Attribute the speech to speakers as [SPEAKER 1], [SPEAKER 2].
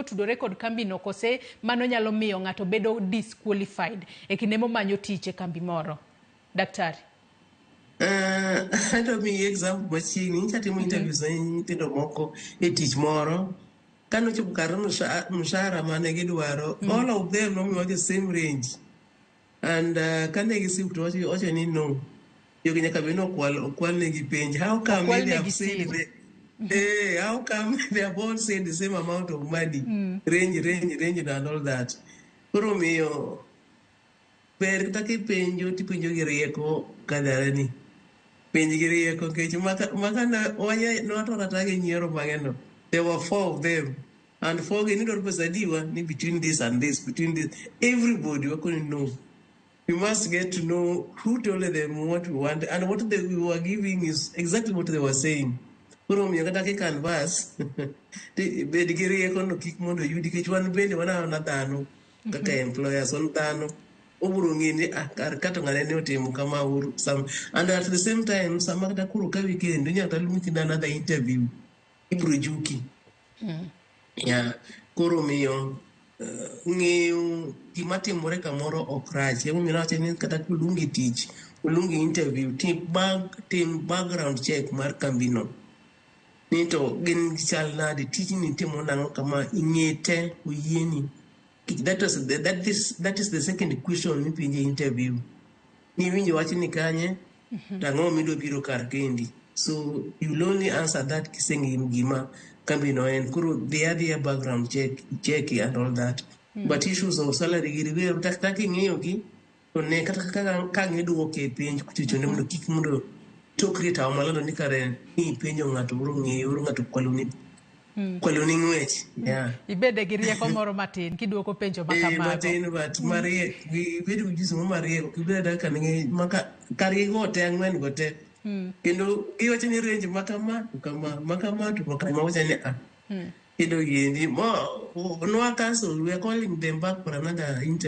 [SPEAKER 1] kotudore kod kambino kose mano nyalo miyo ng'ato bedo disqualified e kinde momanyo tich e kambi moro? Daktari.
[SPEAKER 2] Adwa miyi example machiegni. Nyicha timo interviews ne nyithindo moko e tich moro. Kanochopo kar mshahara mane gidwaro, all of them nomiwa the same range. And kane gisip to wacho ni no. Jogi nyaka bed ni okwal negi penj. How come
[SPEAKER 1] Okwal
[SPEAKER 2] they have
[SPEAKER 1] negi
[SPEAKER 2] said
[SPEAKER 1] siri.
[SPEAKER 2] How come they have all said the same amount of money? Range, range, range and all that. Koro miyo ber kata kipenjo tipenjo gi rieko kadharani. Penj gi rieko nikech maka nwatho kata gi nyiero bang'e no. There were four of them. And four gi nidwaro pesa adiwa ni between this and this, between this. Everybody wakoni no. We must get to know who told them what we want and what we were giving is exactly what they were saying. Koro omiyo kata ki canvas bed gi rieko no kik mondo oyudi nikech wan bende wan aona dhano kaka employers wan dhano obiro ng'e ni ah, kar kato ng'ane ne otimo kama uru some and at the same time sama kata koro kawi kendo inyalo kata luongi kendo another interview ibiro juki. Yeah. Koro miyo ng'eyo gima timore kamoro ok rach. Emomiyo nawacho ni kata koluongi tich, oluongi interview, tim background check mar kambino. Ni to gin chal nade, tijni timo nang'o kama, ing'e te, oyieni. That is the second question mipenje e interview. Ni iwinjo wachni kanye, to ang'o midwa biro kar kendi. So you'll only answer that kiseng'eyo gima kambino en. Koro dhi adhiya background check and all that. But issues of salary giri kata king'iyo gi to ne kata kaka ka ang' iduoke e penj kuchochone mondo kik mondo tokri tawo malando ni kare ni ipenjo ng'ato oro ng'eyo oro ng'ato kwaloni ng'wech. Yeah.
[SPEAKER 1] Ibede gi rieko moro matin kiduoko penjo ma kamago.
[SPEAKER 2] Matin but mariek ibed gi ujuzi moro mariek ok ibed adaka ni maka kargi go te ang'wen go te. Kendo giwacho ni range makama to kama makama to makama wacho ni ah. Kendo giendi mo nwa cancel, we are calling them back for another interview.